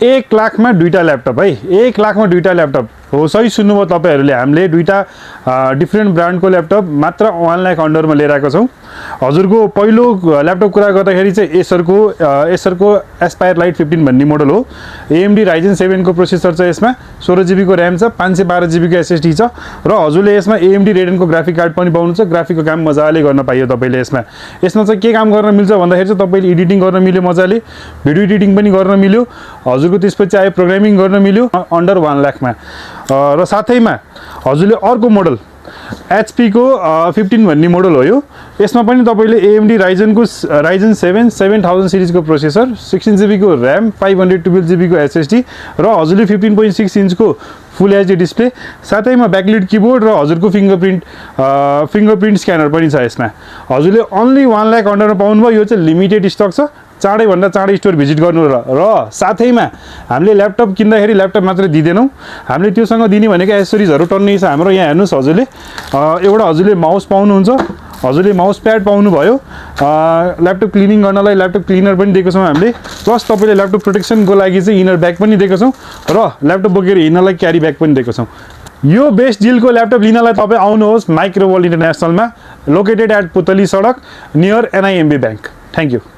1 लाखमा दुईटा ल्यापटप है, 1 लाखमा दुईटा ल्यापटप हो। सही सुन्नुभयो तपाईहरुले, हामीले दुईटा डिफरेन्ट ब्रान्डको ल्यापटप मात्र 1 लाख अन्डरमा लिएर आएको छौं। हजुरको पहिलो ल्यापटप कुरा गर्दाखेरि चाहिँ एसरको एस्पायर लाइट 15 भन्ने मोडल हो। AMD Ryzen 7 को प्रोसेसर छ, यसमा 16 GB को र्याम छ, 512 GB को SSD छ र हजुरले यसमा AMD Radeon को ग्राफिक कार्ड पनि पाउनुहुन्छ। ग्राफिकको काम मजाले गर्न पाइयो तपाईले यसमा। यसमा चाहिँ के काम गर्न मिल्छ भन्दाखेरि चाहिँ तपाईले एडिटिङ गर्न मिल्यो, मजाले भिडियो एडिटिङ पनि गर्न मिल्यो। हजुरको त्यसपछि आयो प्रोग्रामिङ गर्न मिल्यो अन्डर 1 लाखमा। र साथैमा हजुरले अर्को मोडल HP को 15 भन्ने मोडल हो यो। यसमा पनि तपाईले AMD Ryzen 7 7000 सिरिज को प्रोसेसर, 16 GB को र्याम, 512 GB को SSD र हजुरले 15.6 इन्च को फुल HD डिस्प्ले, साथैमा ब्याकलिट कीबोर्ड र हजुरको फिंगरप्रिन्ट स्क्यानर पनि छ यसमा। हजुरले ओन्ली 1 लाख अन्डरमा पाउनुभयो। यो चाहिँ लिमिटेड स्टक छ, चाँडै भन्दा चाँडै स्टोर भिजिट गर्नु र साथैमा हामीले ल्यापटप किन्दाखेरि ल्यापटप मात्र दिदैनौं, हामीले त्योसँग दिने भनेको एसेसरिजहरु टन्नै छ हाम्रो। यहाँ हेर्नुस् हजुरले, एउटा हजुरले माउस पाउनुहुन्छ, हजुरले माउस प्याड पाउनु भयो, ल्यापटप क्लिनिङ गर्नलाई ल्यापटप क्लिनर पनि दिएको छौं हामीले, प्लस तपाईले ल्यापटप प्रोटेक्सनको लागि चाहिँ इनर ब्याग पनि दिएको छौं र ल्यापटप बोकेर हिँड्नलाई क्यारी ब्याग पनि दिएको छौं। यो बेस्ट डिलको ल्यापटप लिनलाई तपाई आउनुहोस् माइक्रोवर्ल्ड इन्टरनेसनलमा, लोकेटेड एट पुतली सडक near NIMB bank. Thank you.